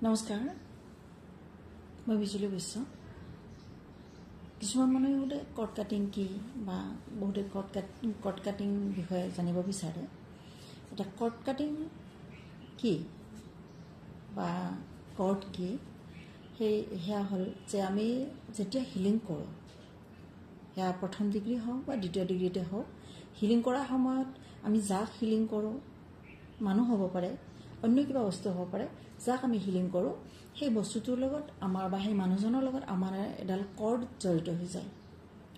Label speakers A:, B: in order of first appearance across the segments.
A: নমস্কাৰ, মই বিজুলী বৈশ্য। কিছুমান মানুহে সোধে কৰ্ড কাটিং কি, বা বহুতে কৰ্ড কাটিং বিষয়ে জানিব বিচাৰে। এতিয়া কৰ্ড কাটিং কি বা কৰ্ড কি, সেয়া হ'ল যে আমি যেতিয়া হিলিং কৰোঁ, সেয়া প্ৰথম ডিগ্ৰী হওক বা দ্বিতীয় ডিগ্ৰীতে হওক, হিলিং কৰাৰ সময়ত আমি যাক হিলিং কৰোঁ, মানুহ হ'ব পাৰে, অন্য কিবা বস্তু হ'ব পাৰে, যাক আমি হিলিং কৰোঁ সেই বস্তুটোৰ লগত আমাৰ বা সেই মানুহজনৰ লগত আমাৰ এডাল কৰ্ড জড়িত হৈ যায়,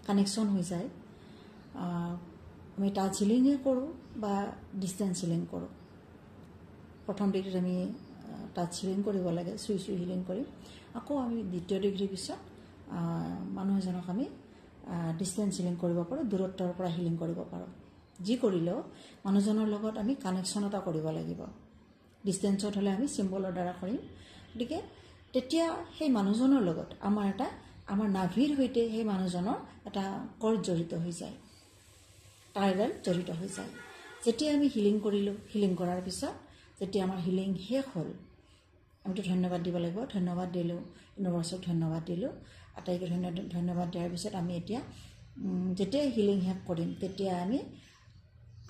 A: কানেকশ্যন হৈ যায়। আমি টাচ হিলিঙে কৰোঁ বা ডিষ্টেঞ্চ হিলিং কৰোঁ। প্ৰথম ডিগ্ৰীত আমি টাচ হিলিং কৰিব লাগে, চুই চুই হিলিং কৰিম। আকৌ আমি দ্বিতীয় ডিগ্ৰীৰ পিছত মানুহ এজনক আমি ডিষ্টেঞ্চ হিলিং কৰিব পাৰোঁ, দূৰত্বৰ পৰা হিলিং কৰিব পাৰোঁ। যি কৰিলেও মানুহজনৰ লগত আমি কানেকশ্যন এটা কৰিব লাগিব। ডিষ্টেঞ্চত হ'লে আমি চিম্বলৰ দ্বাৰা কৰিম। গতিকে তেতিয়া সেই মানুহজনৰ লগত আমাৰ এটা, আমাৰ নাভিৰ সৈতে সেই মানুহজনৰ এটা কৰ্ড জড়িত হৈ যায়, তাঁৰ এডাল জড়িত হৈ যায়। যেতিয়া আমি হিলিং কৰিলোঁ, হিলিং কৰাৰ পিছত যেতিয়া আমাৰ হিলিং শেষ হ'ল, আমিতো ধন্যবাদ দিব লাগিব। ধন্যবাদ দিলোঁ, ইউনিভাৰ্চক ধন্যবাদ দিলোঁ, আটাইকে ধন্যবাদ দিয়াৰ পিছত আমি এতিয়া যেতিয়া হিলিং শেষ কৰিম, তেতিয়া আমি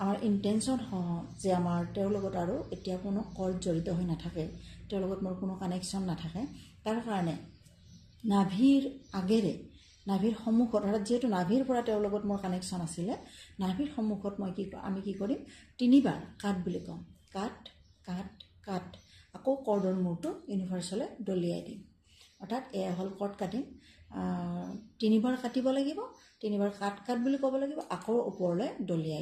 A: আমাৰ ইণ্টেনশ্যন সহ যে আমাৰ তেওঁৰ লগত আৰু এতিয়া কোনো কৰ্ড জড়িত হৈ নাথাকে, তেওঁৰ লগত মোৰ কোনো কানেকশ্যন নাথাকে, তাৰ কাৰণে নাভিৰ আগেৰে, নাভিৰ সন্মুখত, অৰ্থাৎ যিহেতু নাভিৰ পৰা তেওঁৰ লগত মোৰ কানেকশ্যন আছিলে, নাভিৰ সন্মুখত আমি কি কৰিম, তিনিবাৰ কাট বুলি ক'ম, কাট কাট কাট। আকৌ কৰ্ডৰ মূৰটো ইউনিভাৰ্চলৈ দলিয়াই দিম। অৰ্থাৎ এয়া হ'ল কৰ্ড কাটিং। তিনিবাৰ কাটিব লাগিব, তিনিবাৰ কাট কাট বুলি ক'ব লাগিব, আকৌ ওপৰলৈ দলিয়াই দিম।